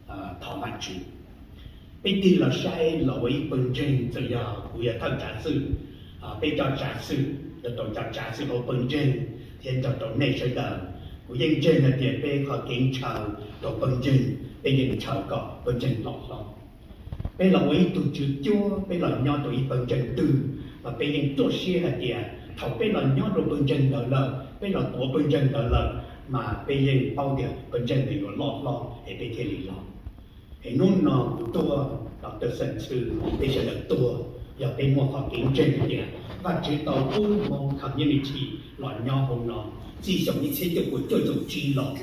thov Vajtswv. Peb tig los saib los ua ib pawg ntseeg, txawm yog kuv yog thawj tsav xwm, peb cov tsav xwm, los rau cov tsav xwm hauv pawg ntseeg thiab nrog rau nej sawv daws, kuv yeej ntseeg hais tias peb qhov kev ntshaw rau pawg ntseeg, peb yeej ntshaw kom pawg ntseeg loj hlob. Peb los ua ib tug tswv cuab, peb los nyob rau ib pawg ntseeg twg, mas peb yeej ruaj siab hais tias thaum peb los nyob rau pawg ntseeg ntawd lawm, peb los tuav pawg ntseeg ntawd lawm, mas peb yeej paub tias pawg ntseeg ntawd yuav loj hlob es peb thiaj li los. Es hnub no kuv tuag, los tawm xeem xwm peb sawv daws tuag, yog peb muaj qhov kev ntseeg tias Vajtswv tau pub hmoob community los nyob hauv no txij xyoo ib txhiab cuaj puas cuaj caum tsib los,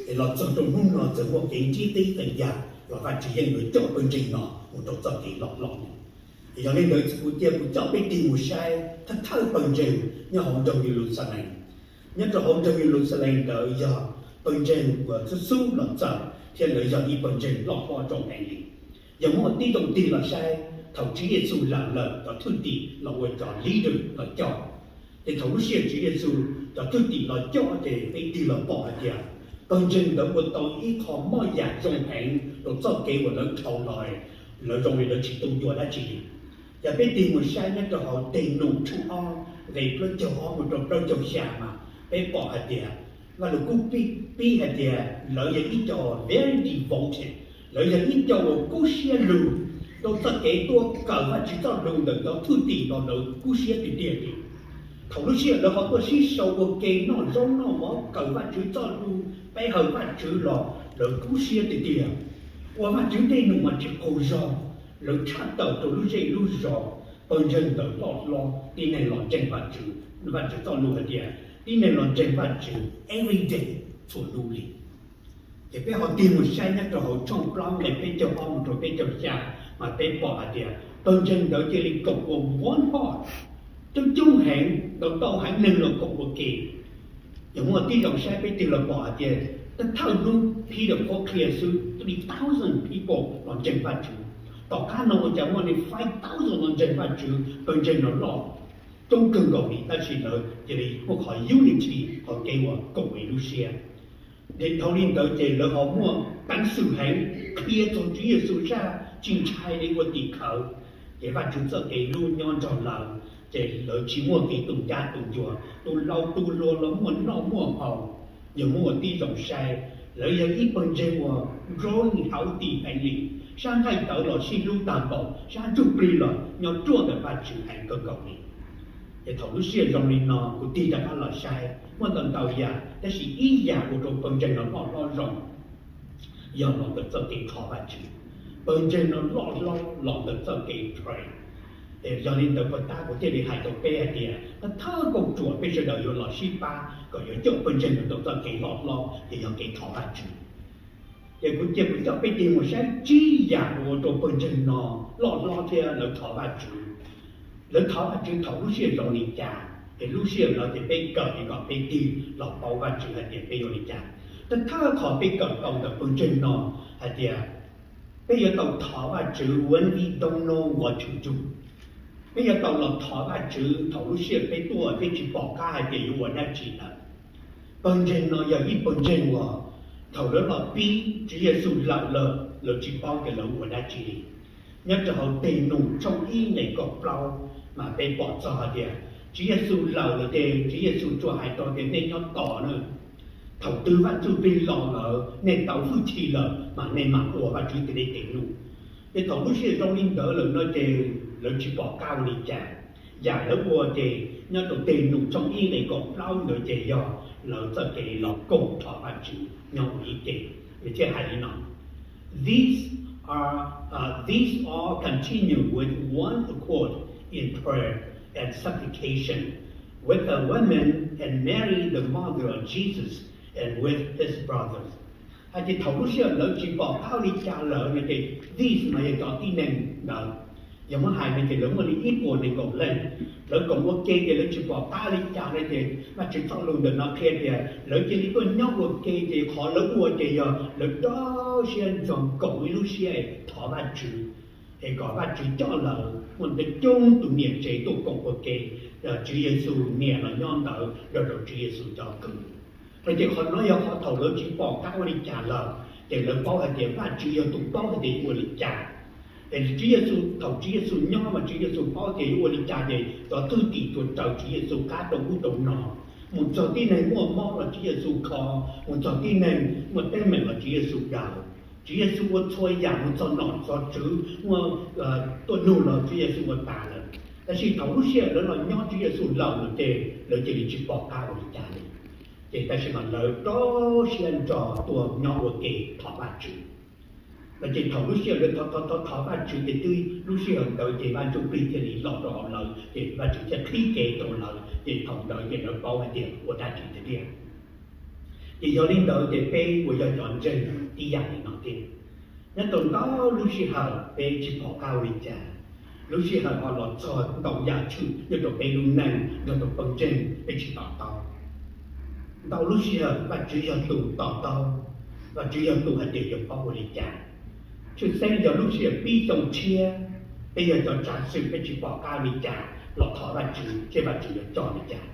es los txog rau hnub no txawm muaj kev ntsib teb teb yam los Vajtswv yeej yuav coj pawg ntseeg no mus rau txoj kev loj hlob. Yog li ntawd kuv cia kuv coj peb tig mus saib thawj thawj pawg ntseeg nyob hauv nroog Yeluxalees. Nyob rau hauv nroog Yeluxalees ntawd yog pawg ntseeg uas xub xub los txawm thiab lawv yog ib pawg ntseeg loj hlob zoo heev li. Yog muaj tib zoo tig los saib, thaum Tswv Yexus lawm lawm cov thwj tim los ua cov leader los coj. Ces thaum lub sij hawm Tswv Yexus cov thwj tim los coj ces peb tig los pom hais tias pawg ntseeg ntawd ua tau ib qho moj yam zoo heev rau txoj kev uas lawv dhau los, lawv zoo li lawv tsis tu ncua dab tsi li. Yog peb tig mus saib nyob rau hauv Dej Num tshooj ob nqe plaub caug ob mus rau plaub caug xya mas peb pom hais tias Vaj Lus Kub pib hais tias lawv yog ib co very devoted, lawv yog ib co uas kub siab lug rau txoj kev tuaj kawm Vajtswv txoj lus ntawm cov thwj tim los lawv kub siab tiag tiag li. Thaum lub sij hawm lawv ho tuaj sib sau ua ke noj zaub noj mov kawm Vajtswv txoj lus, pe hawm Vajtswv los lawv kub siab tiag tiag. Ua Vajtswv Dej Num mas tsis qaug zog, lawv tshaj tawm rau lub zej lub zos. Pawg ntseeg ntawd loj hlob, tib neeg los ntseeg Vajtswv, Vajtswv txoj lus hais tias tib neeg los ntseeg Vajtswv every day, txhua hnub li. Ces peb ho tig mus saib nyob rau hauv tshooj plaub nqe peb caug ob mus rau peb caug xya, mas peb pom hais tias pawg ntseeg ntawd cia li koom ua one heart, coob coob heev, ntau ntau heev neeg los koom ua ke. Yog muaj tib zoo saib peb tig los pom hais tias thawj thawj hnub Peter qhuab qhia xwb three thousand people los ntseeg Vajtswv. Tom qab no ua cas muaj li five thousand los ntseeg Vajtswv, pawg ntseeg no loj coob kawg nkaus li, tab sis lawv cia li muaj qhov unity, qhov kev uas koom ib lub siab. Dhau li ntawd ces lawv ho muaj peev xwm heev qhia txog Tswv Yexus zaj tsis ntshai li ua tim khawv. Ces Vajtswv txoj kev hlub nyob nrog lawv, ces lawv tsis muaj kev tu ncab tu ncua, tus laus tus hluas los muaj noj muaj haus. Yog muaj tib zoo saib, lawv yog ib pawg ntseeg uas growing healthy heev li, sab nqaij tawv los sib hlub tag npaum, sab ntsuj plig los nyob ruaj ntawm Vajtswv heev kawg nkaus li. Ces thaum lub sij hawm zoo li no kuv tig rov qab los saib muaj ntau ntau yam, tab sis ib yam ua rau pawg ntseeg no loj hlob zoo yog los ntawm txoj kev thov Vajtswv. Pawg ntseeg no loj hlob los ntawm txoj kev pray. Yog li ntawd puag ta kuv thiaj li hais rau peb hais tias thawj thawj kauj ruam peb sawv daws yuav los sib pab kom yuav coj pawg ntseeg mus rau txoj kev loj hlob ces yog kev thov Vajtswv. Ces kuv cia kuv coj peb tig mus saib tsib yam ua rau pawg ntseeg no loj hlob thiab lawv thov Vajtswv. Lawv thov Vajtswv thaum lub sij hawm zoo li cas, ces lub sij hawm no ces peb kawm es kom peb tig los paub Vajtswv hais tias peb yuav li cas. Thawj thawj qhov peb kawm tau ntawm pawg ntseeg no hais tias peb yuav tau thov Vajtswv when we don't know what to do. Peb yuav tau los thov Vajtswv thaum lub sij hawm peb tuaj peb tsis pom qab hais tias yuav ua dab tsi lawm. Pawg ntseeg no yog ib pawg ntseeg uas thaum lawv los pib Tswv Yexus lawm lawm lawv tsis paub tias lawv ua dab tsi li. Nyob rau hauv Dej Num tshooj ib nqe kaum plaub mas peb pom txog hais tias Tswv Yexus lawm lawm ces Tswv Yexus tsuas hais rau tias nej nyob tos na. Thaum twg Vaj Ntsuj Plig los lawm nej tau hwj chim lawm mas nej mam ua Vajtswv tej dej tes num. Ces thaum lub sij hawm zoo li ntawd lawm no ces lawv tsis pom qab ua li cas. Yam lawv ua ces nyob rau Dej Num tshooj ib nqe kaum plaub ntawd ces yog lawv txoj kev los koom thov Vajtswv nyob ua ib ke. Nws thiaj hais li no: These are, uh, these all continue with one accord in prayer and supplication with the women and Mary the mother of Jesus and with his brothers. Hais tias thaum lub sij hawm lawv tsis pom qab ua li cas lawm no ces these mas yog cov tib neeg ntawd, yog muab hais no ces lawv muaj li ib puas nees nkaum leej. Lawv koom ua ke ces lawv tsis pom qab li cas no ces Vajtswv txoj lus ntawm no qhia tias lawv cia li tuaj nyob ua ke ces qhov lawv ua ces yog lawv rau siab ntsoov koom ib lub siab thov Vajtswv es kom Vajtswv coj lawv muaj ntau coob tus niam tsev tuaj koom ua ke, Tswv Yexus niam los nyob ntawd nrog rau Tswv Yexus cov kwv. No ces qhov no yog qhov thaum lawv tsis pom qab ua li cas lawm, ces lawv paub hais tias Vajtswv yog tus paub hais tias yuav ua li cas. Es Tswv Yexus, thaum Tswv Yexus nyob mas Tswv Yexus paub tias yuav ua li cas ces cov thwj tim tsuas raws Tswv Yexus qab rau ub rau no. Mus txog tib neeg muaj mob los Tswv Yexus kho, mus txog tib neeg muaj teeb meem los Tswv Yexus daws. Tswv Yexus ua txhua yam, mus txog nom txog tswv muaj tuaj nug los Tswv Yexus ua tas lawm. Tab sis thaum lub sij hawm lawv los nyob Tswv Yexus laus lawm ces lawv cia li tsis pom qab ua li cas li. Ces tab sis mas lawv rau siab ntso tuaj nyob ua ke thov Vajtswv. No ces thaum lub sij hawm lawv thov thov thov thov Vajtswv ces twb lub sij hawm ntawd ces Vaj Ntsujplig thiaj li los rau hauv lawv ces Vajtswv thiaj qhib kev rau lawv ces thaum ntawd ces lawv paub hais tias ua dab tsi tiag tiag. Ces yog li ntawd ces peb uas yog cov ntseeg tib yam li no thiab. Nyob rau ntau lub sij hawm peb tsis pom qab ua li cas, lub sij hawm ho los txog ntau yam tshwm nyob rau peb lub neej nrog rau pawg ntseeg peb tsis to taub. Ntau lub sij hawm Vajtswv yog tus to taub, Vajtswv yog tus hais tias yuav paub ua li cas. Tshwj xeeb yog lub sij hawm pib xyoo tshiab, peb yog cov tsav xwm peb tsis pom qab ua li cas los thov Vajtswv seb Vajtswv yuav coj li cas.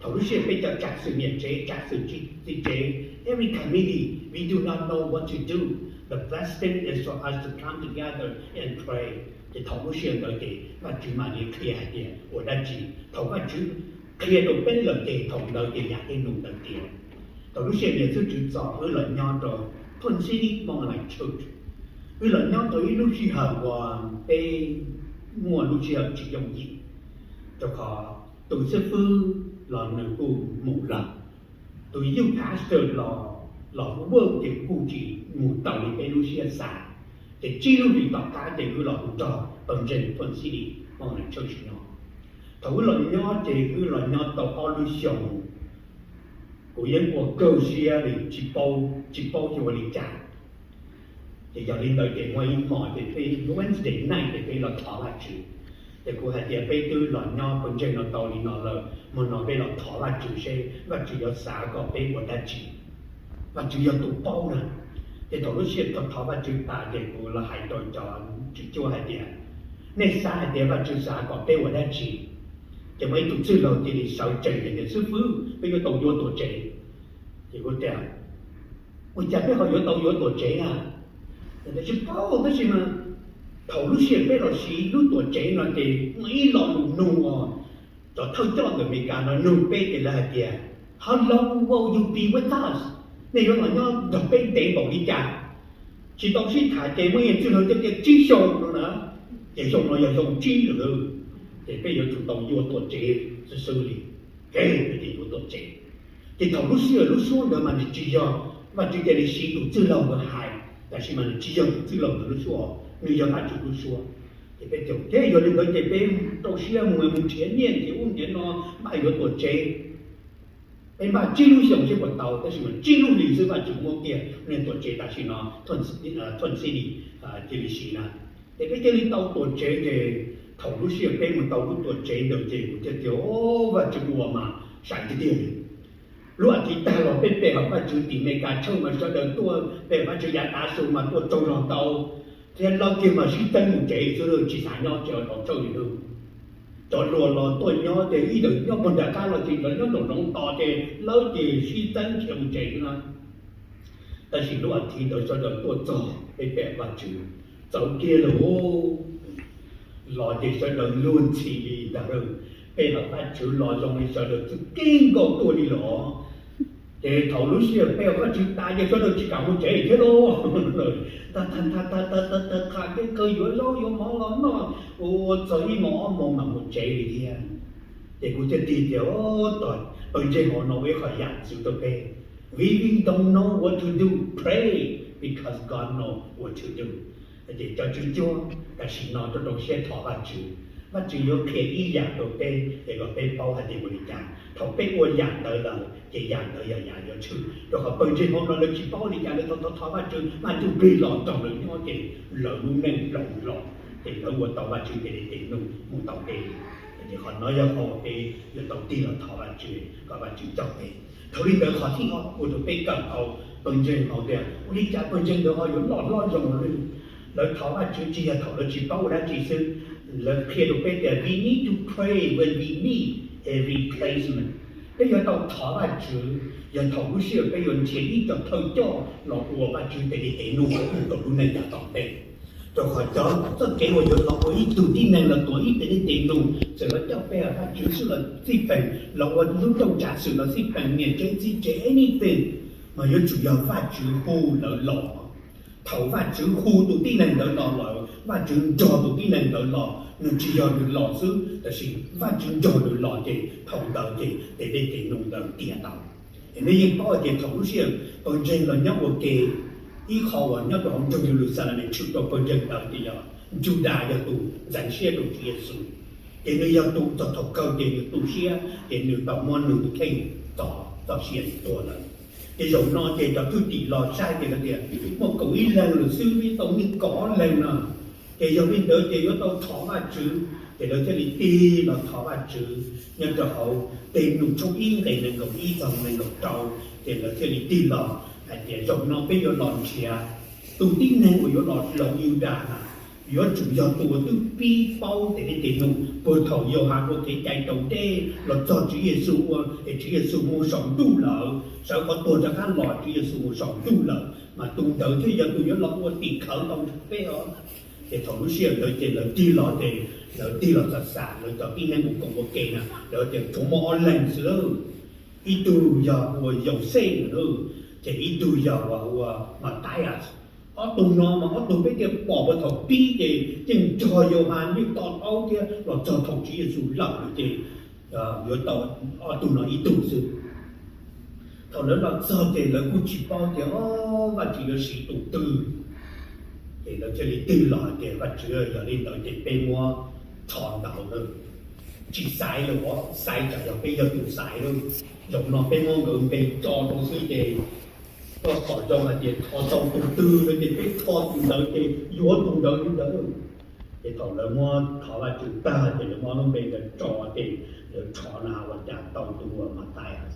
Thaum lub sij hawm peb cov tsav xwm niam tsev, tsav xwm txiv tsev, every committee, we do not know what to do. The best thing is for us to come together and pray. Ces thaum lub sij hawm ntawd ces Vajtswv mam li qhia hais tias ua dab tsi. Thaum Vajtswv qhia rau peb lawm ces thaum ntawd ces yam tej num ntawd tiav. Thaum lub sij hawm niam tub tswv txom wb los nyob rau Twin City Mong Lais Church, wb los nyob rau ib lub sij hawm uas peb muaj lub sij hawm tsis yooj yim, rau qhov tus xib fwb los nws kuj mus lawm, tus youth pastor los los ua ces kuj tsis mus tau li peb lub siab xav. Ces tsib lub hlis tom qab ces wb los mus nrog pawg ntseeg Twin City Mong Lais Church nyob. Thaum wb los nyob ces wb los nyob tau ob lub xyoos, kuv yeej ua kawg siab li tsis paub, tsis paub xyov ua li cas. Ces yog li ntawd ces muaj ib hmos ces peb Wednesday night ces peb los thov Vajtswv. Ces kuv hais tias peb twb los nyob pawg ntseeg no tau li no lawm, hmo no peb los thov Vajtswv seb Vajtswv yuav xav kom peb ua dab tsi. Vajtswv yog tus paub na. Ces thaum lub sij hawm thov Vajtswv tas ces kuv los hais rau cov tswv cuab hais tias, nej xav hais tias Vajtswv xav kom peb ua dab tsi? Ces muaj ib tug txwj laug cia li sawv tsees tias, xib fwb, peb yuav tau yuav tuam tsev. Ces kuv tias, ua cas peb ho yuav tau yuav tuam tsev na? Tsis paub tab sis mas thaum lub sij hawm peb los siv lub tuam tsev no ces muaj ib lo lus nug os, cov thawj coj ntawm Amelikas no nug peb ces lawv hais tias, how long will you be with us? Nej yuav los nyob nrog peb ntev npaum li cas? Tsis tau sib tham ces muaj ib tug txwj laug tias tsib xyoos no na, ces xyoo no yog xyoo tsib lawm, ces peb yuav tsum tau yuav tuam tsev xwb xwb li. Ces peb yuav tuam tsev. Ces thaum lub sij hawm lub suab ntawd mas nws tsis yog, Vajtswv cia li siv tus txwj laug ntawd hais, tab sis mas nws tsis yog tus txwj laug ntawd lub suab, nws yog Vajtswv lub suab. Ces peb tias, yog li ntawd ces peb rau siab mus, mus nrhiav nyiaj nrhiav ub nrhiav no, npaj yuav tuam tsev. Peb npaj tsib lub xyoos seb puas tau, tab sis mas tsib lub hlis xwb Vajtswv muab kiag niag tuam tsev tam sim no Twin City cia li siv na. Ces peb cia li tau tuam tsev ces thaum lub sij hawm peb mus tau lub tuam tsev ntawd ces kuv thiaj tias, o, Vajtswv ua mas sai tiag tiag li. Lub as thiv tag los peb pe hawm Vajtswv tim Amelikas tshawj mas sawv daws tuaj pe hawm Vajtswv yav tav su mas tuaj tsaug zog ntau, thiab laub kiag mas sib teeb mus tsev xwb, tsis xav nyob tsev los tshawj li lawm. Cov hluas los tuaj nyob ces ib tawm nyob puag nram qab los tsis nrov, nyob nraum zoov tos ces lawv ces sib teeb khiav mus tsev xwb na. Tab sis lub as thiv ntawd sawv daws tuaj txog peb pe hawm Vajtswv, txawv kiag lawm. Los ces sawv daws luag ntxhi li ntag, pe hawm Vajtswv los zoo li sawv daws txwj kev nkaus tuaj li los. Ces thaum lub sij hawm pe hawm Vajtswv tas ces sawv daws tsis kam mus tsev thiab lauj. Tag tag tag tag tag tag tag tag tag, kev kawg yuav zaub yuav mov los noj, ua txog ib moos ob moos mam mus tsev li thiab. Ces kuv thiaj tig tias, o, tos pawg ntseeg hauv no ua ib qho yam ntxwv rau peb, we really don't know what to do, pray because God know what to do. Ces cov tswv cuab tam sim no rau rau siab thov Vajtswv, Vajtswv yuav qhia ib yam rau peb es kom peb paub hais tias ua li cas. Thaum peb ua yam ntawd lawm ces yam ntawd yog yam yuav tshwm, rau qhov pawg ntseeg hauv no lawv tsis paub li cas, lawv thov thov thov Vajtswv, Vaj Ntsujplig los nrog lawv nyob ces lawv lub neej hloov los, ces lawv ua tau Vajtswv tes li tes num mus tau tes. Ces qhov no yog qhov uas peb yuav tau tig los thov Vajtswv kom Vajtswv coj peb. Thaum li ntawd qhov thib ob ua rau peb kawm tau pawg ntseeg hauv tias ua li cas pawg ntseeg ntawd ho yuav loj hlob zoo li. Lawv thov Vajtswv tsis yog thaum lawv tsis paub ua dab tsi xwb, lawv qhia rau peb tias we need to pray when we meet a replacement. Peb yuav tau thov Vajtswv yog thaum lub sij hawm peb yuav nrhiav ib co thawj coj los ua Vajtswv tes dej tes num mus rau lub neej yav tom ntej. Rau qhov cov txoj kev uas yuav los ua ib tug tib neeg los tuav ib tes dej tes num, txawm los coj pe Vajtswv xwb los xij peem, los ua lub rooj tsav xwm los xij peem, niam tsev txiv tsev anything, mas yuav tsum yog Vajtswv hu lawv los. Thaum Vajtswv hu tus tib neeg ntawd los lawm, Vajtswv nrog tus tib neeg ntawd los, nws tsis yog nws los xwb, tab sis Vajtswv nrog nws los ces thaum ntawd ces tes dej tes num ntawd tiav tau. Es nej yeej paub hais tias thaum lub sij hawm pawg ntseeg los nyob ua ke, ib qho uas nyob rau hauv nroog Yeluxalees tshwm rau pawg ntseeg ntawd ces yog Judas yog tus ntxeev siab rau Tswv Yexus. Ces nws yog tus txog thaum kawg ces nws tu siab ces nws tau muab nws tus kheej txog txoj sia nws tuag lawm. Ces zaum no ces cov thwj tim los saib ces lawv tias muaj kaum ib leeg lawm xwb, tsis tau nws kaum ob leeg no. Ces yog li ntawd ces yuav tau thov Vajtswv. Ces lawv thiaj li tig los thov Vajtswv nyob rau hauv Tes Num tshooj ib nqe nees nkaum ib txog nees nkaum rau. Ces lawv thiaj li tig los hais tias zaum no peb yuav los nrhiav tus tib neeg uas yuav los hloov Yudas na, yuav tsum yog tus uas twb pib paub tes dej tes num puag thaum Yauhas ua kev cai raus dej los txog Tswv Yexus ua es Tswv Yexus mus saum ntuj lawm, sawv qhov tuag rov qab los, Tswv Yexus mus saum ntuj lawm, mas tus ntawd thiaj yog tus yuav los ua tim khawv tau nrog peb os. Ces thaum lub sij hawm ntawd ces lawv tig los ces lawv tig los txog xam lawv cov tib neeg uas koom ua ke na, lawv tias tshuav muaj ob leeg xwb lauj. Ib tug yog ua Yauxej na, ces ib tug yog ua Mathias. Ob tug no mas ob tug peb thiaj pom puag thaum pib ces yeej nrog Yauhas yeej to taub thiab los txog thaum Tswv Yexus lawm lawm ces yuav tau ob tug no ib tug xwb. Thaum lawv los txog ces lawv kuj tsis paub tias o Vajtswv yuav siv tus twg. Ces lawv thiaj li tig los hais tias Vajtswv, yog li ntawd ces peb muab rho ntawv lawm, tsis xaiv lawm, xaiv tsam yog peb yog tus xaiv lawm. Zaum no peb muab nkawd npe tso rau xwb ces koj pom zoo hais tias rho tau tus twg no ces peb rho tus ntawd ces yuav tus ntawd li ntawd. Ces thaum lawv muab thov Vajtswv tag ces lawv muab lub npe ntawd tso ces lawv rho na ua cas tau tus uas Mathias.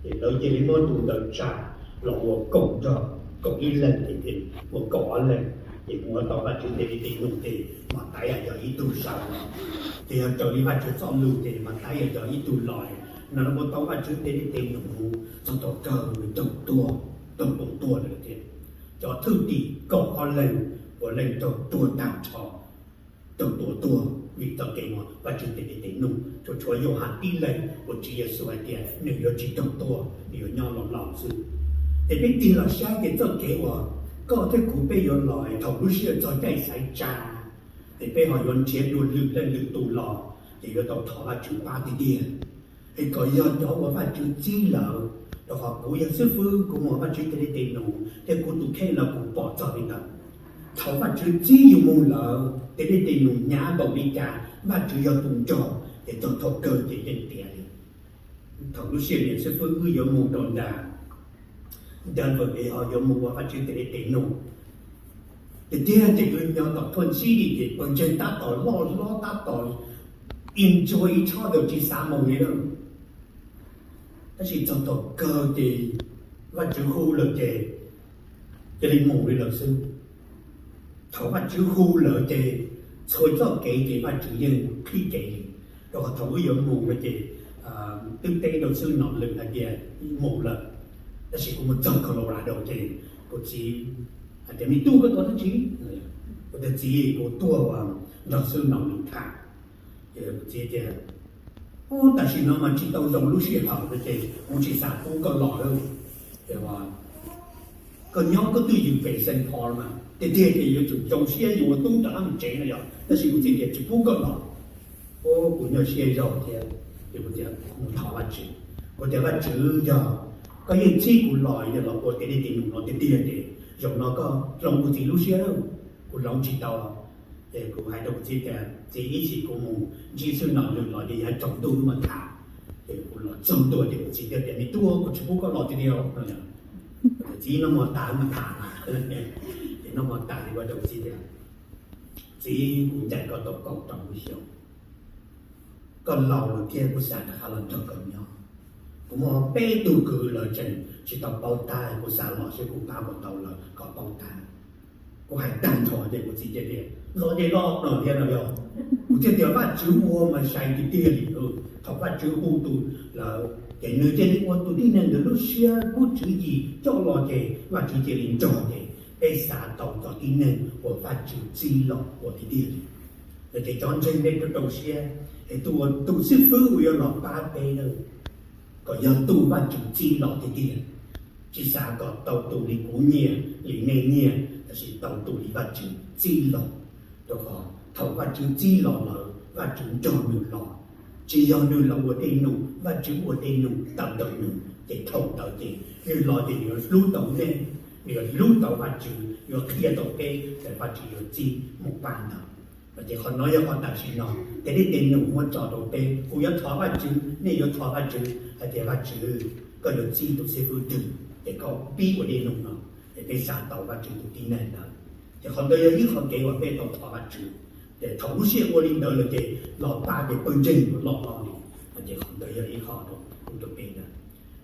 Ces lawv cia li muab tus ntawd tsa los ua koom nrog, koom ib leeg ces ua kaum ob leeg. Ces ua tau Vajtswv tes dej tes num ces Mathias yog ib tug sawv los. Ces yog raws li Vajtswv txoj lus ces Mathias yog ib tug los no, ua tau Vajtswv tes dej tes num mus txog thaum kawg nws raug tuag, raug tua tuag lawm thiab. Cov thwj tim kaum ob leeg puav leej raug tuag tag nrho, raug tua tuag vim txoj kev ua Vajtswv tes dej tes num. Tsuas tshuav Yauhas tib leeg uas Tswv Yexus hais tias nws yuav tsis raug tuag, nws yuav nyob laus laus xwb. Ces peb tig los saib tias txoj kev uas koj thiab kuv peb yuav los thaum lub sij hawm txog caij xaiv tsa, ces peb ho yuav nrhiav dua lwm leej lwm tus los, ces yuav tau thov Vajtswv pab tiag tiag. Es kom yog cov uas Vajtswv txib lawm, rau qhov kuv yog xib fwb, kuv mus Vajtswv tes dej tes num thiab kuv tus kheej los kuv pom txog li ntawd. Thaum Vajtswv txib yus mus lawm, tes dej tes num hnyav npaum li cas, Vajtswv yog tus nrog, ces txog thaum kawg ces yeej tiav li. Thaum lub sij hawm niam xib fwb wb yuav mus rau nram Denver es ho yuav mus ua Vajtswv tes dej tes num, tiag tiag ces wb nyob tom Twin City ces pawg ntseeg tab tom loj hlob tab tom enjoy each other tsis xav mus li lawm. Tab sis txog thaum kawg ces Vajtswv hu lawm ces cia li mus li lawm xwb. Thaum Vajtswv hu lawm ces txhua txoj kev ces Vajtswv yeej qhib kev li. Rau qhov thaum wb yuav mus no ces twb teb rau xwb nom lwm hais tias mus lawm, tab sis kuv mus txog Colorado ces kuv txiv hais tias, me tub, koj tuaj dab tsi? Kuv tias, txiv, kuv tuaj nrog xwb nom lwm tham. Ces kuv txiv tias, ub, tam sim no mas tsis tau zoo lub sij hawm no ces kuv tsis xav pub koj los lawm. Koj nyob koj twj ywm pem Saint Paul mas tiag tiag ces yuav tsum zoo siab yus ua tub rov qab mus tsev no yog, tab sis kuv txiv tias tsis pub koj los. Ub, kuv nyuaj siab zog thiab, ces kuv tias mus thov Vajtswv. Kuv tias, Vajtswv, yog koj yeej txib kuv los, yog los ua tes dej tes num no tiag tiag ces zaum no koj hloov kuv txiv lub siab, kuv hloov tsis tau. Ces kuv hais rau kuv txiv tias, txiv, ib chim kuv mus ntsib xwb nom lwm los ces yav tsaus ntuj wb mam tham. Ces kuv los txog ntua ces kuv txiv thiaj tias, me tub, kuv tsis pub koj los tiag tiag no. Txiv, noj hmo tas wb mam tham. Ces noj hmo tas ces kuv hais rau kuv txiv tias, txiv, kuv ncaim koj tau kaum rau lub xyoo, koj laus lawm thiab kuv xav rov qab los nrog koj nyob. Kuv muaj peb tug kwv lawv tseem tsis tau paub tab, kuv xav los seb kuv pab puas tau lawv kom paub tab. Kuv hais tag nrho ces kuv txiv cia tias, los ces los no thiab no yog. Kuv thiaj tias Vajtswv ua mas sai tiag tiag li. Thaum Vajtswv hu tus lawm ces nws cia li ua tus tib neeg ntawd lub siab lub tswv yim coj los ces Vajtswv cia li nrog ces peb xav tau cov tib neeg uas Vajtswv txib los ua tiag tiag li. Yog ces cov ntseeg nej rau rau siab, es tus uas tus xib fwb uas yuav los pab peb na, kom yog tus Vajtswv txib los tiag tiag. Tsis xav kom tau tus li kuv nyiam li nej nyiam, tab sis tau tus li Vajtswv txib los. Rau qhov thaum Vajtswv txib los lawm Vajtswv nrog nws los, tsis yog nws los ua dej num, Vajtswv ua dej num tawm ntawm nws, ces thaum ntawd ces nws los ces nws yuav hlub tau nej, nws yuav hlub tau Vajtswv, yuav qhia tau peb ces Vajtswv yuav txib mus pab ntawd. Ces qhov no yog qhov tam sim no, ces nej tej num muab tso rau peb, kuv yuav thov Vajtswv, nej yuav thov Vajtswv hais tias Vajtswv, koj yuav txib tus xib fwb twg ces koj pib ua dej num no, ces peb xav tau Vajtswv tus tib neeg ntawd. Ces qhov ntawd yog ib qho kev uas peb tau thov Vajtswv, ces thaum lub sij hawm ua li ntawd lawm ces los pab ces pawg ntseeg yuav loj hlob li. Ces qhov ntawd yog ib qho rau peb ntawd.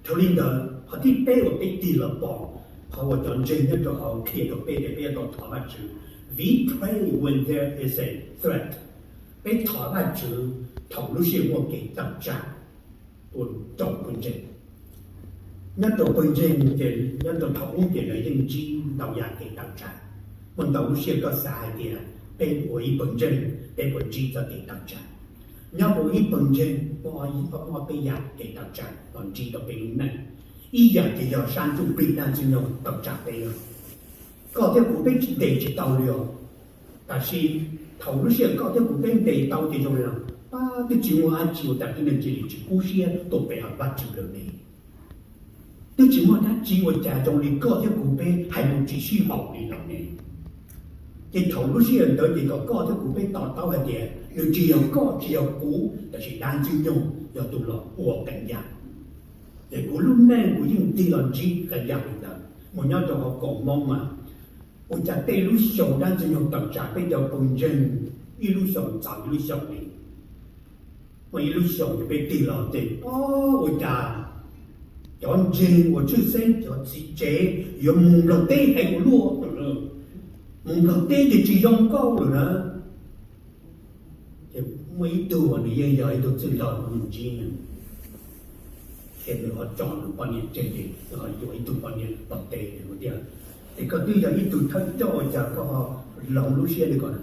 Dhau li ntawd qhov thib peb uas peb tig los pom qhov uas cov ntseeg nyob rau hauv qhia rau peb tias peb yuav tau thov Vajtswv, we pray when there is a threat. Peb thov Vajtswv thaum lub sij hawm muaj kev tawm tsam tuaj rau pawg ntseeg. Nyob rau pawg ntseeg ces nyob rau thaum ub ces lawv yeej ntsib ntau yam kev tawm tsam. Muaj ntau lub sij hawm koj xav hais tias peb ua ib pawg ntseeg peb puas ntsib txoj kev tawm tsam. Nyob ua ib pawg ntseeg muaj ob peb yam kev tawm tsam los ntsib rau peb lub neej. Ib yam ces yog sab ntsuj plig dab ntxwg nyoog tawm tsam peb. Koj thiab kuv peb tsis ntes tsis tau li os. Tab sis thaum lub sij hawm koj thiab kuv peb ntes tau ces zoo li no, pab twb tsis muaj dab tsi ua cas tib neeg cia li tsis kub siab tuaj pe hawm Vajtswv lawm ne. Twb tsis muaj dab tsi ua cas zoo li koj thiab kuv peb hais lus tsis sib haum li lawm ne. Ces thaum lub sij hawm ntawd ces kom koj thiab kuv peb to taub hais tias nws tsis yog koj tsis yog kuv, tab sis dab ntxwg nyoog yog tus los ua qee yam. Ces kuv lub neej kuv yeej tig los ntsib qee yam li ntawd. Mus nyob rau hauv kaum Hmoob mas ua cas tej lub xyoo dab ntxwg nyoog tawm tsam peb cov pawg ntseeg, ib lub xyoo txog ib lub xyoo li. Muaj ib lub xyoo ces peb tig los ces, o, ua cas cov ntseeg uas tshwj xeeb cov txiv tsev yuav mus Nplog teb heev ua luaj, mus Nplog teb ces tsis zoo nkauj lawm na. Ces muaj ib tug uas nws yeej yog ib tug txwj laug kuv mus ntsib nws, ces nws ho tso nws poj niam tseg ces nws ho yuav ib tug poj niam tom teb tias, es koj twb yog ib tug thawj coj ua cas koj ho hloov lub siab li ko na?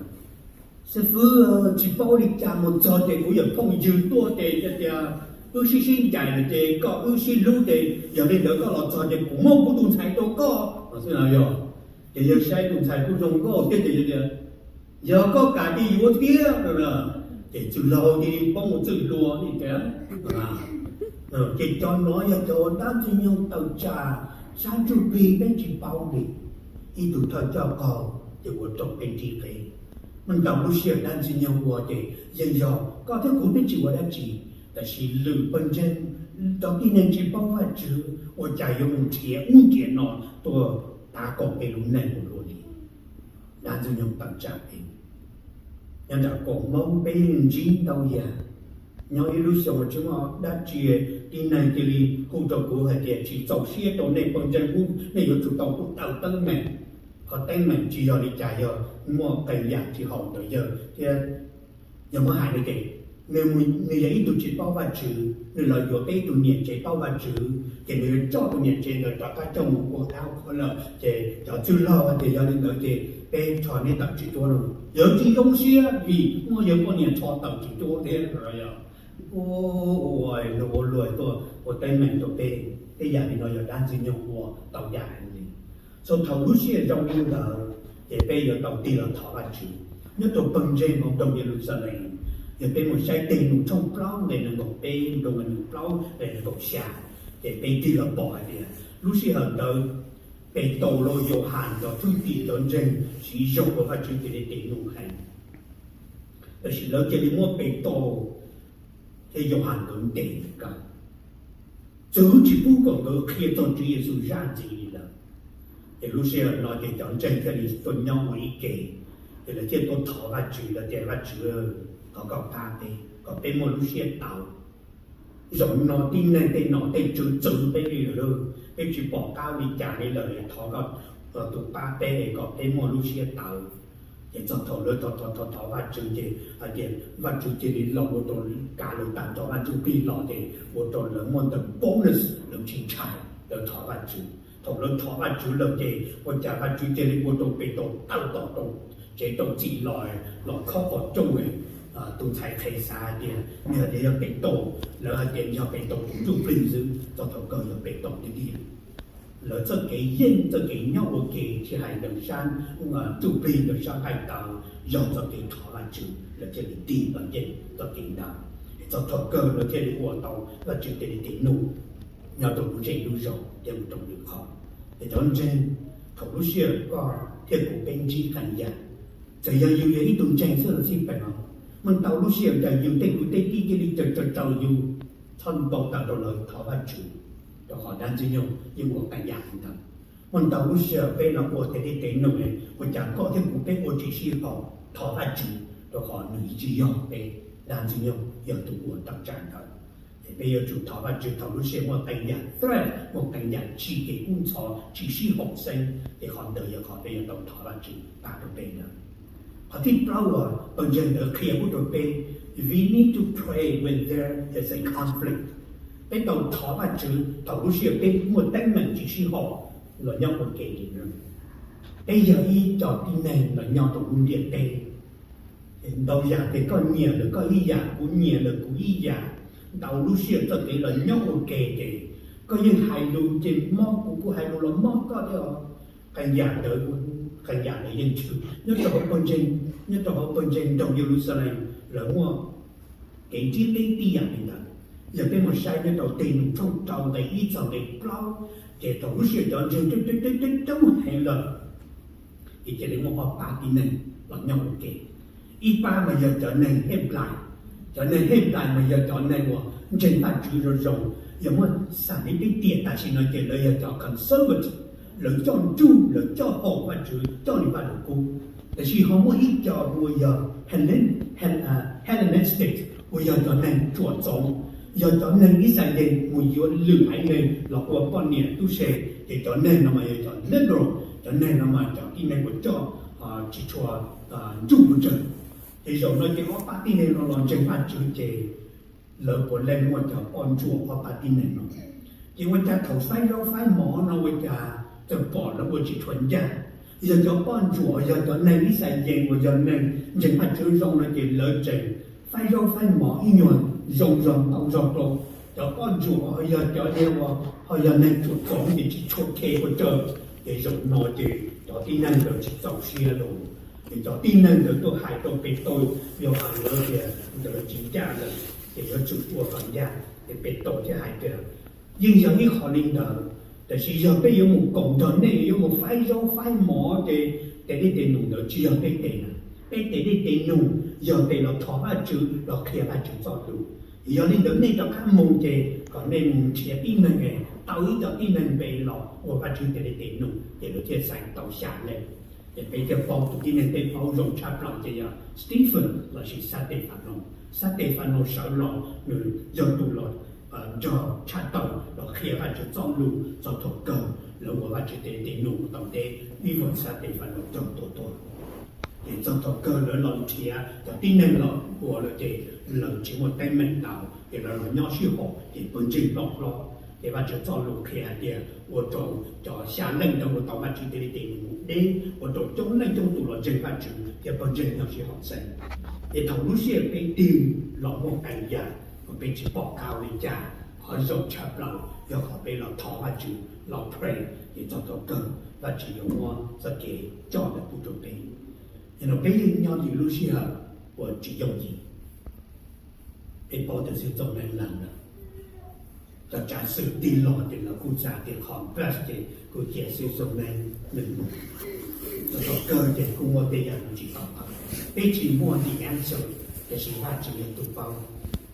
Xib fwb, tsis paub li cas mus txog ces kuv yawm phooj ywg tuaj ces tias wb sib sib ncaim lawm ces koj wb sib hlub ces yog li ntawd koj los txog ces kuv muab kuv tus ntxhais rau koj no xwb na yog. Ces yawg saib tus ntxhais kuj zoo nkauj thiab ces yawg tias, yog koj kam ces yuav thiab no na. Ces txwj laug cia li poob mus txwj hlua li tias, ces cov no yog cov dab ntxwg nyoog tawm tsam sab ntsuj plig peb tsis paub li. Ib tug thawj coj qaug ces ua rau peb nrig qe. Muaj ntau lub sij hawm dab ntxwg nyoog ua ces yeej yog koj thiab kuv peb tsis ua dab tsi, tab sis lwm pawg ntseeg, cov tib neeg tsis paub Vajtswv ua cas yuav mus nrhiav ub nrhiav no tuaj tav koom peb lub neej ua luaj li. Dab ntxwg nyoog tawm tsam peb. Nyob nram kaum Hmoob peb yeej ntsib ntau yam. Nyob ib lub xyoo tsis muaj dab tsi, tib neeg cia li hu rau kuv hais tias tsis txaus siab rau nej pawg ntseeg, nej yuav tsum tau tuaj taw teeb meem. Qhov teeb meem tsis yog li cas, yog muaj qee yam tsis haum ntawm yawg thiab. Yog muab hais li ces nws yog ib tug tsis paub Vajtswv, nws los yuav peb tus niam tsev paub Vajtswv ces nws yuav coj tus niam tsev ntawd rov qab coj mus ua dab ua qhuas lawm ces cov txwj laug hais tias yog li ntawd ces peb rho neb tawm tswv cuab no. Yawg tsis zoo siab vim muaj yawg poj niam rho tawm tswv cuab thiab no yog. Ua luag tuaj ua teeb meem rau peb, tej yam li no yog dab ntxwg nyoog ua tau yam heev li. Txog thaum lub sij hawm zoo li ntawd ces peb yuav tau tig los thov Vajtswv. Nyob rau pawg ntseeg hauv nroog Yeluxalees, yog peb mus saib Tej Num tshooj plaub nqe nees nkaum peb rau nqe nees nkaum plaub nqe nees nkaum xya, ces peb tig los pom hais tias lub sij hawm ntawd Petus los Yauhas cov thwj tim cov ntseeg siv zog ua Vajtswv tes li tes num heev. Tab sis lawv cia li muab Petus thiab Yauhas nkawd ntes kawg, txwv tsis pub kom nkawd qhia txog Tswv Yexus zaj ntxiv li lawm. Ces lub sij hawm no ces cov ntseeg thiaj li tuaj nyob ua ib ke, ces lawv thiaj tuaj thov Vajtswv, lawv tias, Vajtswv, thov koj pab peb kom peb muaj lub siab tau. Zaum no tib neeg tej nom tej tswv txwv peb li lawm, peb tsis pom qab li cas li lawm, thov koj tus pab peb kom peb muaj lub siab tawv. Ces txog thaum lawv thov thov thov Vajtswv ces hais tias Vajtswv cia li los ua rau, kav lawv tag nrho, Vajtswv plig los ces ua rau lawv muaj ntawm bonus, lawv tsis ntshai, lawv thov Vajtswv. Thaum lawv thov Vajtswv lawm ces ua cas Vajtswv cia li ua rau Petus tawm tom rau tsev rau txim los, los khob qhov rooj. Tus ntxhais qhev xav hais tias nws hais tias yog Petus, lawv hais tias yog Petus tus ntsuj plig xwb, txog thaum kawg yog Petus tiag tiag. Lawv txoj kev yeej, txoj kev nyob ua ke tsis hais ntawm sab ntsuj plig ntawm sab nqaij tawv, yog txoj kev thov Vajtswv lawv thiaj li tig los yeej txoj kev ntawd. Txog thaum kawg lawv thiaj li ua tau, Vajtswv thiaj li tiv num nyob rau lub zej lub zos thiab mus rau lwm qhov. Ces cov ntseeg, thaum lub sij hawm koj thiab kuv peb ntsib qee yam, txawm yog yus yog ib tug ntseeg xwb los xij peem os, muaj ntau lub sij hawm cas yus tej kwv tej tij cia li raws raws raws yus, txhob npau taws rau lawv, thov Vajtswv, rau qhov dab Ntxwg Nyoog yeej ua qee yam li ntawd. Muaj ntau lub sij hawm peb los ua tes dej tes num, ua cas koj thiab kuv peb ua tsis sib haum, thov Vajtswv, rau qhov nws tsis yog peb, dab Ntxwg Nyoog yog tus ua tawm tsam ntawd. Ces peb yuav tsum thov Vajtswv thaum lub sij hawm muaj qee yam threat, muaj qee yam tsim kev kub ntxhov tsis sib haum xeeb, ces qhov ntawd yog qhov peb yuav tau thov Vajtswv pab rau peb ntawd. Qhov thib plaub uas pawg ntseeg ntawd qhia pub rau peb, we need to pray when there is a conflict. Peb tau thov Vajtswv thaum lub sij hawm peb muaj teeb meem tsis sib haum los nyob ua ke li no. Peb yog ib co tib neeg los nyob rau lub ntiaj teb. Ntau yam ces koj nyiam lawm koj ib yam, kuv nyiam lawm kuv ib yam. Ntau lub sij hawm txoj kev los nyob ua ke ces koj yeej hais lus ces mob kuv, kuv hais lus los mob koj thiab os. Qee yam ntawd, qee yam ntawd yeej tshwm nyob rau hauv pawg ntseeg, nyob rau hauv pawg ntseeg nroog Yeluxalees lawv muaj kev ntsib qib tib yam li ntawd. Yog peb mus saib nyob rau Tes Num tshooj rau nqe ib txog nqe plaub, ces thaum lub sij hawm cov ntseeg coob coob coob heev lawm, ces cia li muaj ob pab tib neeg los nyob ua ke. Ib pab mas yog cov neeg Henplais. Cov neeg Henplais mas yog cov neeg uas ntseeg Vajtswv zoo zoo, yog muaj xam li peb tiam tam sim no ces lawv yog cov conservative, lawv coj nruj, lawv coj haum Vajtswv, coj li Vajluskub. Tiam sis ho muaj ib co uas yog Hellenistic, uas yog cov neeg ruam txoov, yog cov neeg Yixalayees mus yuav lwm haiv neeg los ua poj niam tub se, ces cov neeg no mas yog cov liberal, cov neeg no mas cov tib neeg uas coj tsis tshua nruj mus tsawg. Ces zaum no ces ob pab tib neeg no los ntseeg Vajtswv ces lawv puav leej muaj cov poj ntsuam ob pab tib neeg no. Ces ua cas thaum faib zaub faib mov no ua cas txawm pom lawv ua tsis tshua ncaj. Yog cov poj ntsuam, yog cov neeg Yixalayees uas yog neeg ntseeg Vajtswv zoo no ces lawv tseem faib zaub faib mov ib nyuag zoo zog ntau zog rau. Cov poj ntsuam ho yog cov neeg uas ho yog neeg ruam txoov ces tsis tshua khe ua cas. Ces zaum no ces cov tib neeg ntawd tsis txaus siab lawm, ces cov tib neeg ntawd tuaj hais rau Petus, Yauhas lawv tias ntawd tsis ncaj lawm, ces yuav tsum ua kom ncaj. Ces Petus thiaj hais tias, yeej yog ib qho li ntawd, tiam sis yog peb yuav mus koom nrog nej yuav mus faib zaub faib mov ces tes dej tes num ntawd tsis yog peb tes na. Peb tes dej tes num yog tes los thov Vajtswv los qhia Vajtswv txoj lus. Yog li ntawd nej rov qab mus ces kom nej mus nrhiav tib neeg es tau ib co tib neeg npe los ua Vajtswv tes dej tes num, ces lawv thiaj xaiv tau xya leej. Ces peb thiaj paub tus tib neeg peb paub zoo tshaj plaws ces yog Stephen lossis Xab Tes Fas Nau. Xab Tes Fas Nau sawv los nws yog tus los nrog tshaj tawm los qhia Vajtswv txoj lus txog thaum kawg lawv ua Vajtswv tes dej tes num mus tau ntev, ib vuag Xab Tes Fas Nau raug tua tuag. Ces txog thaum kawg lawv los nrhiav cov tib neeg los ua lawm ces lawv tsis muaj teeb meem ntau, ces lawv los nyob sib haum ces pawg ntseeg loj hlob. Ces Vajtswv txoj lus qhia hais tias ua rau cov xya leej ntawd ua tau Vajtswv tes dej tes num mus deb, ua rau coob leej coob tus los ntseeg Vajtswv thiab pawg ntseeg nyob sib haum xeeb. Ces thaum lub sij hawm peb tig los muaj qee yam uas peb tsis pom qab ua li cas, qhov zoo tshaj plaws yog qhov peb los thov Vajtswv, los pray, ces txog thaum kawg Vajtswv yuav muab txoj kev coj ntawd pub rau peb. Ces no peb yeej nyob ntawm lub sij hawm uas tsis yooj yim. Peb paub tias Xwm Txoos Neeb lawm lawm, cov tsav xwm tig los ces lawv kuj xav tias qhov best ces kuj cia Xwm Txoos Neeb nws mus. Txog thaum kawg ces kuj muaj tej yam uas tsis tau tau. Peb tsis muaj the answer, tiam sis Vajtswv yog tus paub.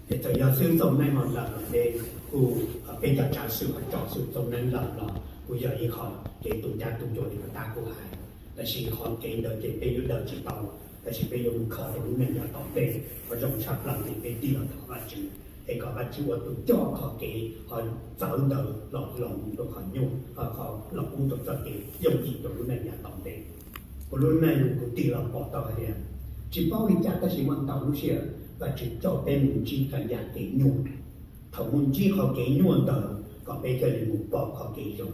Ces txawm yog Xwm Txoos Neeb los lawm los ces kuj peb cov tsav xwm uas tso Xwm Txoos Neeb lawm los kuj yog ib qho kev tu ncaj tu ncua li puag ta kuj hais. Tab sis qhov kev ntawd ces peb yuav daws tsis tau, tab sis peb yuav mus kho rau lub neej yav tom ntej. Qhov zoo tshaj plaws ces peb tig los thov Vajtswv, es kom Vajtswv ua tus coj qhov kev qhov txawv ntawd los hloov rau qhov nyuaj, los pub rau txoj kev yooj yim rau lub neej yav tom ntej. Kuv lub neej kuv tig los pom tau hais tias, tsis paub li cas tab sis muaj ntau lub sij hawm Vajtswv coj peb mus ntsib qee yam kev nyuaj. Thaum mus ntsib qhov kev nyuaj ntawd kom peb thiaj li mus pom qhov kev zoo.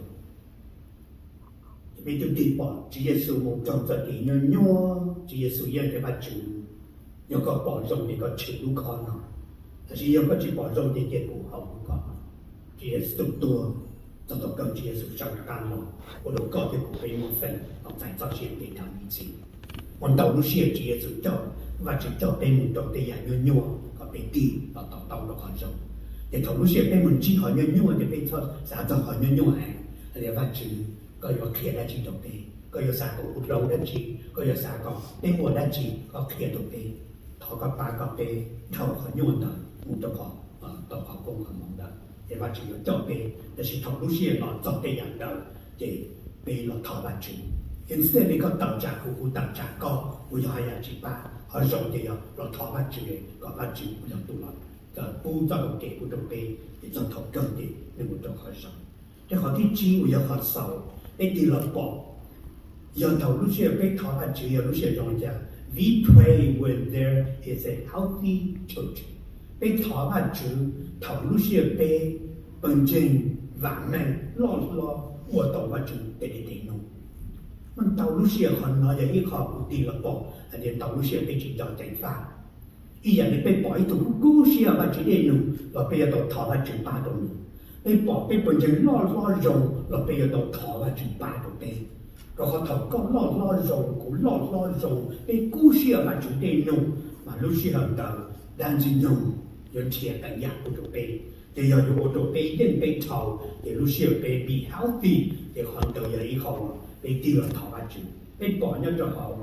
Peb twb tig pom Tswv Yexus mus raug txoj kev nyuaj nyuaj, Tswv Yexus yeej tias, Vajtswv, yog koj pom zoo ces koj tshwm lub khob no, tabsis yog koj tsis pom zoo ces cia kuv haus lub khob no. Tswv Yexus tuag, txog thaum kawg Tswv Yexus sawv rov qab los ua rau koj thiab kuv peb muaj feem tau txais txoj sia ntev dhawv ib txhis. Ua ntau lub sij hawm Tswv Yexus coj, Vajtswv coj peb mus rau tej yam nyuaj nyuaj kom peb tig los to taub rau qhov zoo. Ces thaum lub sij hawm peb mus ntsib qhov nyuaj nyuaj ces peb txhob xav txog qhov nyuaj nyuaj heev, hais tias, Vajtswv, koj yuav qhia dab tsi rau peb? Koj yuav xav kom kuv hloov dab tsi? Koj yuav xav kom peb ua dab tsi? Koj qhia rau peb. Thov koj pab kom peb dhau qhov nyuaj ntawd mus rau qhov, tau qhov koob qhov hmoov ntawd ces Vajtswv yuav coj peb. Tab sis thaum lub sij hawm los txog tej yam ntawd ces peb los thov Vajtswv. Instead li koj tawm tsam kuv, kuv tawm tsam koj, kuv yog haj yam tsis pab. Qhov zoo ces yog los thov Vajtswv kom Vajtswv ua yog tus los pub txoj hau kev pub rau peb, ces txog thaum kawg ces nws mus rau qhov zoo. Tej qhov thib tsib uas yog qhov xaus peb tig los pom, yog thaum lub sij hawm peb thov Vajtswv yog lub sij hawm zoo li cas? We pray when there is a healthy church. Peb thov Vajtswv thaum lub sij hawm peb pawg ntseeg vam meej loj hlob ua tau Vajtswv tej kev nug. Muaj ntau lub sij hawm qhov no yog ib qho kuv tig los pom hais tias ntau lub sij hawm peb tsis nco ceev faj. Ib yam li peb pom ib tug kub kub siab Vajtswv dej nug los peb yuav tau thov Vajtswv pab rau nws. Peb pom peb pawg ntseeg loj hlob zoo los peb yuav tau thov Vajtswv pab rau peb. Rau qhov thaum koj loj hlob zoo, kuv loj hlob zoo, peb kub siab Vajtswv dej nug, mas lub sij hawm ntawd dab ntxwg nyoog yuav nrhiav tau yam ua rau peb. Ces yog yuav ua rau peb yeej peb dhau, ces lub sij hawm peb be healthy, ces qhov ntawd yog ib qho peb tig los thov Vajtswv. Peb pom nyob rau hauv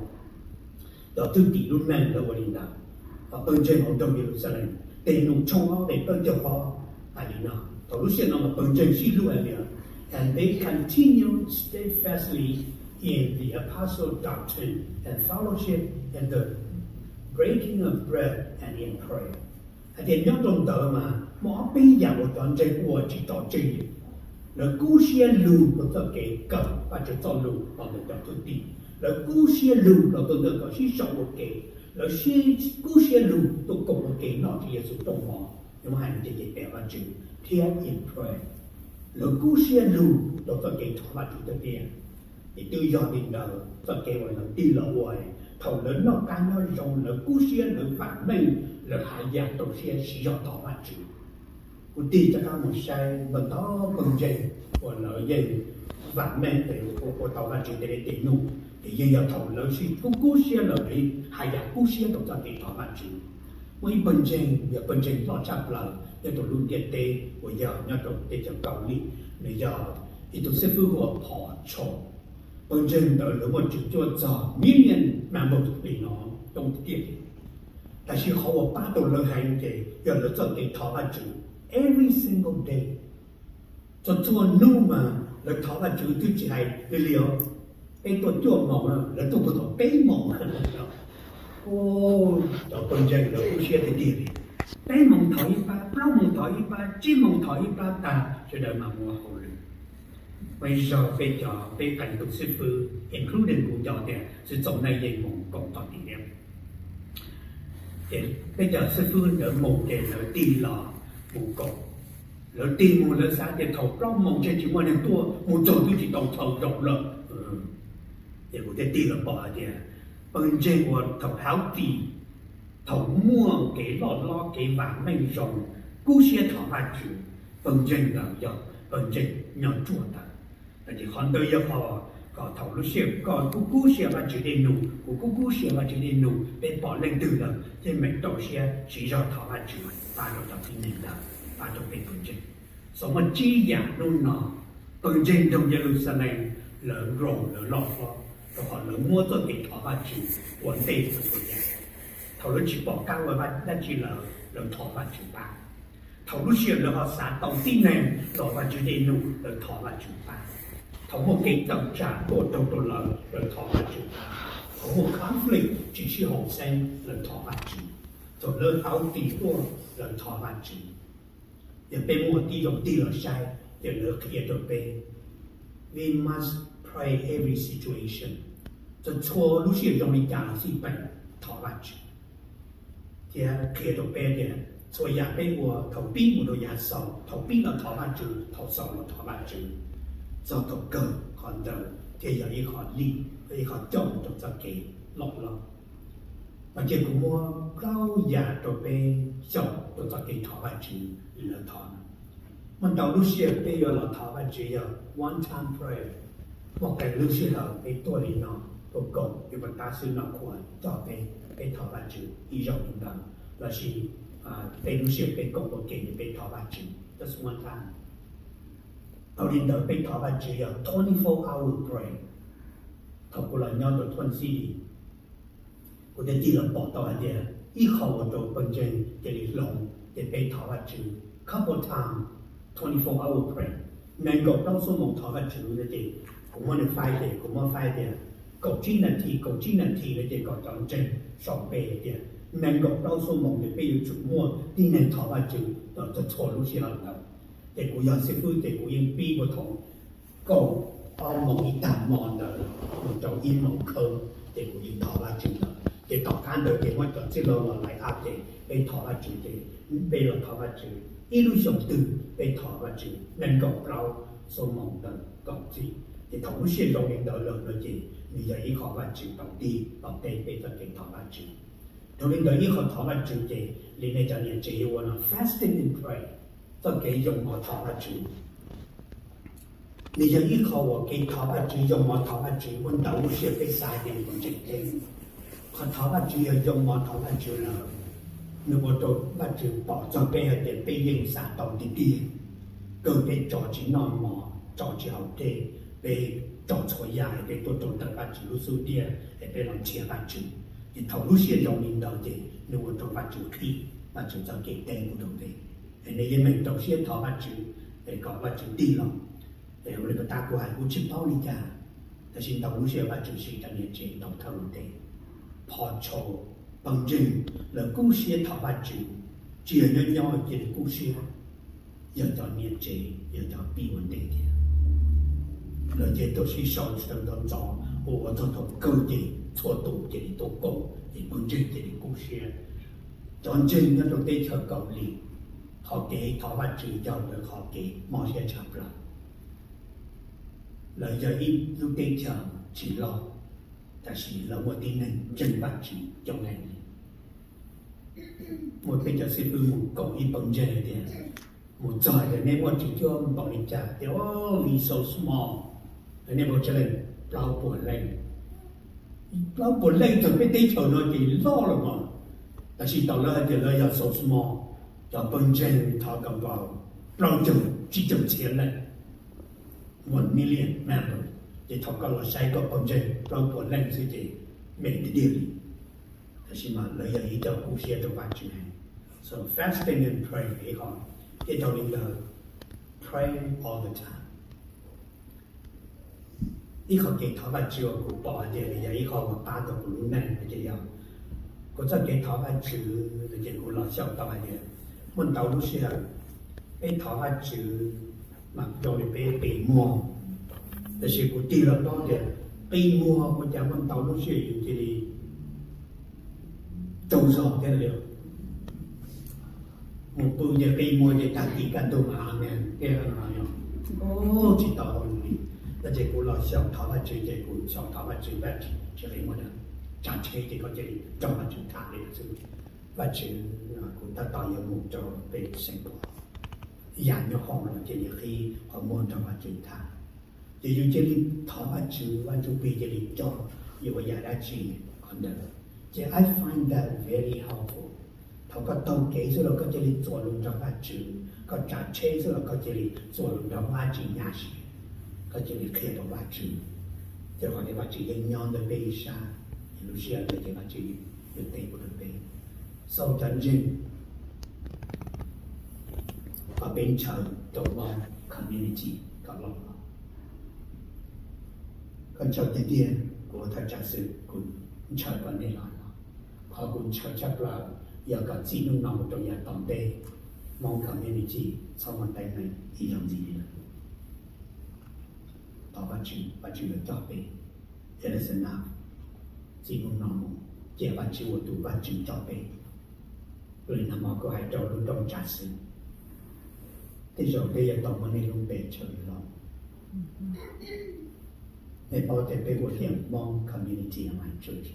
cov thwj tim lub neej lawv ua li ntawd. Pawg ntseeg hauv nroog Yeluxalees, Tes Num tshooj ob nqe plaub caug ob hais li no, thaum lub sij hawm no mas pawg ntseeg sib hlub hais tias, And they continued steadfastly in the apostles' doctrine and fellowship, in the breaking of bread and in prayer. Hais tias nyob rau ntawd mas muaj ob peb yam uas cov ntseeg ua tsis tso tseg. Lawv kub siab lug rau txoj kev kawm Vajtswv txoj lus los ntawm cov thwj tim, lawv kub siab lug rau tus ntawm kom sib sau ua ke, lawv kub siab lug tuaj koom ua ke noj Tswv Yexus rooj mov, yuav hais tias ces pem Vajtswv thiab in prayer. Lawv kub siab lug rau txoj kev thov Vajtswv tiag tiag. Ces twb yog li ntawd txoj kev uas lawv tig los ua, thaum lawv noj qab nyob zoo, lawv kub siab, lawv vam meej, lawv haj yam rau siab siv zog thov Vajtswv. Kuv tig rov qab mus saib ntau ntau pawg ntseeg uas lawv yeej vam meej ua tau Vajtswv tej kev nug, ces yeej yog thaum lawv sib kub kub siab, lawv haj yam kub siab rau txoj kev thov Vajtswv. Muaj ib pawg ntseeg, yog pawg ntseeg loj tshaj plaws nyob rau lub ntiaj teb uas yog nyob rau teb chaws Kaus Lim, nws yog ib tug xib fwb hu ua Paul Choi. Pawg ntseeg ntawd lawv muaj tswv cuab txog million members li no, coob tiag tiag. Tab sis qhov uas pab tau lawv heev ces yog lawv txoj kev thov Vajtswv every single day. Txhua txhua hnub mas lawv thov Vajtswv twb tsis hais li li os, peb tuaj cuaj moos, lawv tuaj puag thaum peb moos. Cov pawg ntseeg lawv kub siab tiag tiag li. Peb moos thov ib pab, plaub moos thov ib pab, tsib moos thov ib pab tag, sawv daws mas mus ua hauj lwm. Muaj ib zaug peb cov, peb qee tus xib fwb, including kuv cov tias xwb txaus nej yeej mus koom txog tim thiab. Ces peb cov xib fwb ntawd mus ces lawv tig los mus koom. Lawv tig mus lawv xav tias thaum plaub moos ntshe tsis muaj neeg tuaj, mus txog twb tsis tau txhaum zaum lawm. Ces kuv thiaj tig los pom hais tias pawg ntseeg uas thaum healthy, thaum muaj kev loj hlob kev vam meej zoo, kub siab thov Vajtswv, pawg ntseeg ntawd yog pawg ntseeg nyob ruaj ntawd. Ces qhov ntawd yog qhov kom thaum lub sij hawm koj kuj kub siab Vajtswv dej nug, kuv kuj kub siab Vajtswv dej nug, peb pom leej twg lawm yeej meem rau siab siv zog thov Vajtswv pab rau cov tib neeg ntawd, pab rau peb pawg ntseeg. Xav muaj tsib yam hnub no pawg ntseeg nroog Yeluxalees lawv grow, lawv loj hlob, rau qhov lawv muab txoj kev thov Vajtswv ua ntej txhua yam. Thaum lawv tsis pom qab ua dab tsi lawm, lawv thov Vajtswv pab. Thaum lub sij hawm lawv ho xav tau tib neeg los Vajtswv dej nug, lawv thov Vajtswv pab. Thaum muaj kev tawm tsam tuaj raug rau lawv, lawv thov Vajtswv pab. Thaum muaj conflict tsis sib haum xeeb, lawv thov Vajtswv. Thaum lawv healthy tuaj, lawv thov Vajtswv. Yog peb muaj tib zoo tig los saib, ces lawv qhia rau peb, we must pray every situation. Txhua txhua lub sij hawm zoo li cas los xij peem thov Vajtswv. Thiab qhia rau peb tias txhua yam peb ua, thaum pib mus rau yav xaus, thaum pib los thov Vajtswv, thaum xaus los thov Vajtswv, txog thaum kawg qhov ntawd thiaj yog ib qho lij, ib qho coj mus rau txoj kev loj loj. Mas cia kuv muab plaub yam rau peb xyaum rau txoj kev thov Vajtswv li lawv thov no. Muaj ntau lub sij hawm peb yuav los thov Vajtswv yog one time prayer. Muaj qee lub sij hawm peb tuaj li no, tuaj koom, peb puas tab xwb no kuv coj peb, peb thov Vajtswv ib zaug li ntawd, lossis peb lub sij hawm peb koom ua ke peb thov Vajtswv just one time. Thaum li ntawd peb thov Vajtswv yog twenty four hour prayer. Thaum kuv los nyob rau Twin City, kuv thiaj tig los pom tau hais tias ib qho ua rau pawg ntseeg cia li hloov ces peb thov Vajtswv couple time, twenty four hour prayer, nees nkaum plaub xuab moos thov Vajtswv no ces kuv muab nws faib ces kuv muab faib tias kaum tsib nas this, kaum tsib nas this no ces kom cov ntseeg sau npe tias nees nkaum plaub xuab moos ces peb yuav tsum muaj tib neeg thov Vajtswv los txog txhua lub sij hawm ntawd. Ces kuv yog xib fwb ces kuv yeej pib puag thaum kaum ob moos ib tag hmo ntawd mus rau ib moos khawb ces kuv yeej thov Vajtswv lawm. Ces tom qab ntawd ces muab cov txwj laug los laij ab ces peb thov Vajtswv ces peb los thov Vajtswv ib lub xyoos twg peb thov Vajtswv nees nkaum plaub xuab moos ntawd kaum txij. Ces thaum lub sij hawm zoo li ntawd lawm no ces nws yog ib qho Vajtswv tau tig tau teb peb txoj kev thov Vajtswv. Dhau li ntawd ib qho thov Vajtswv ces li nej cov niam tsev yuav ua no fasting and pray, txoj kev yoo mov thov Vajtswv. Nws yog ib qho uas kev thov Vajtswv, yoo mov thov Vajtswv muaj ntau lub sij hawm peb xav tias nws tseem ceeb. Qhov thov Vajtswv yog yoo mov thov Vajtswv lawm, nws ua rau Vajtswv pom txog peb hais tias peb yeej xav tau tiag tiag, kawg peb tso tsis noj mov, tso tsis haus dej, peb tso txhua yam es peb tuaj rau ntawm Vajtswv lub xub ntiag es peb los nrhiav Vajtswv. Ces thaum lub sij hawm zoo li ntawd ces nws ua rau Vajtswv qhib, Vajtswv txoj kev teb mus rau peb. Es nej yeej meem rau siab thov Vajtswv es kom Vajtswv tig los. Es ua li puas tab kuv hais kuv tsis paub li cas, tab sis ntau lub sij hawm Vajtswv siv cov niam tsev tau thawj ua ntej. Phom tshau, pawg ntseeg, lawv kub siab thov Vajtswv, tsis yog nyob nyob cia li kub siab, yog cov niam tsev yog cov pib ua ntej thiab. Lawv ces tuaj sib sau sawv ntxov ntxov ua ua txog thaum kawg ces txhua tus cia li tuaj koom ces pawg ntseeg cia li kub siab. Cov ntseeg nyob rau teb chaws Kaus Lim, qhov kev thov Vajtswv yog lawv qhov kev mob siab tshaj plaws. Lawv yog ib lub teb chaws tsis loj, tab sis lawv muaj tib neeg ntseeg Vajtswv coob heev li. Muaj peb cov xib fwb mus koom ib pawg ntseeg tias, mus txog tias nej muaj tswv cuab npaum li cas tias, oh, we so small, nej muaj tsev leej plaub puas leej. Plaub puas leej txog peb teb chaws no ces loj lawm mas. Tab sis tau lawv hais tias lawv yog so small, cov pawg ntseeg thov Kaus Lim plaub caug tsib caug txhiab leej, one million member, ces thaum koj los saib koj pawg ntseeg plaub puas leej xwb ces me tiag tiag li. Tab sis mas lawv yog ib co kub siab rau Vajtswv heev. So fasting and pray ib qho, thiab dhau li ntawd, pray all the time. Ib qho kev thov Vajtswv uas kuv pom hais tias nws yog ib qho uas pab tau kuv lub neej hais tias yog kuv txoj kev thov Vajtswv no ces kuv los xyaum tau hais tias muaj ntau lub sij hawm peb thov Vajtswv mas zoo li peb qi muag, tab sis kuv tig los paub tias qi muag ua cas muaj ntau lub sij hawm yus cia li tsaug zog thiab li. Mus pw ces qi muag ces tag kis kaj ntug mas amen thiab no yog tsis tau hauj lwm li. Tab sis kuv los xyaum thov Vajtswv ces kuv xyaum thov Vajtswv, Vajtswv tsis qi muag na, tsav tsheb ces koj cia li nrog Vajtswv tham li xwb. Vajtswv, kuv tab tom yuav mus rau pem Saint Paul, yam nyob hauv no cia li qhib qhov muag nrog Vajtswv tham. Ces yus cia li thov Vajtswv, Vaj Ntsuj Plig cia li coj yus ua yam dab tsi qhov ntawd. Ces I find that very helpful. Thaum koj taug kev xwb los koj cia li txuas lus nrog Vajtswv, koj tsav tsheb xwb los koj cia li txuas lus nrog Vajtswv nyab si, koj cia li qhia rau Vajtswv. Ces qhov tias Vajtswv yeej nyob ntawm peb ib sab, lub sij hawm ntawd ces Vajtswv yuav teb kuv rau peb. Xaus cov ntseeg, kom peb ntshaw rau lub community kom loj. Koj ntshaw tiag tiag, kuv ua thawj tsam xwm kuv ntshaw kom nej los no. Qhov kuv ntshaw tshaj plaws yog kom txij hnub no mus rau yav tom ntej, Hmoob community txhob muaj teeb meem ib zaug ntxiv li lawm. Thov Vajtswv, Vajtswv yuav coj peb. It is enough. Txij hnub no mus, cia Vajtswv ua tus Vajtswv coj peb. Li nag hmo kuv hais rau lub rooj tsav xwb, tej zaum peb yuav tau muab nej lub npe tshwm los. Nej paub tias peb hu tias Hmoob Community Online Church.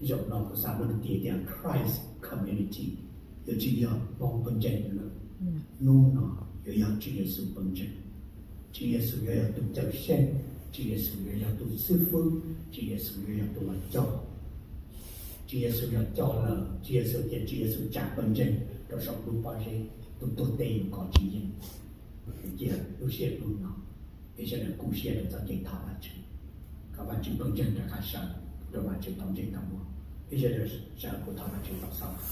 Zaum no kuv xav muab nws tis tias Christ Community, yuav tsis yog Hmoob pawg ntseeg lawm. Hnub no yuav yog Tswv Yexus pawg ntseeg. Tswv Yexus yuav yog tus cawm seej, Tswv Yexus yuav yog tus xib fwb, Tswv Yexus yuav yog tus uas coj. Tswv Yexus yuav coj lawm, Tswv Yexus tias Tswv Yexus tsa pawg ntseeg rau saum lub pob zeb, tus tuag teb yuav kov tsis yeej. Cia lub sij hawm hnub no, peb sawv daws kub siab rau txoj kev thov Vajtswv, kom Vajtswv pawg ntseeg rov qab sawv, rau Vajtswv tau ntsej tau muag. Peb sawv daws sawv kuv thov Vajtswv tau xaus.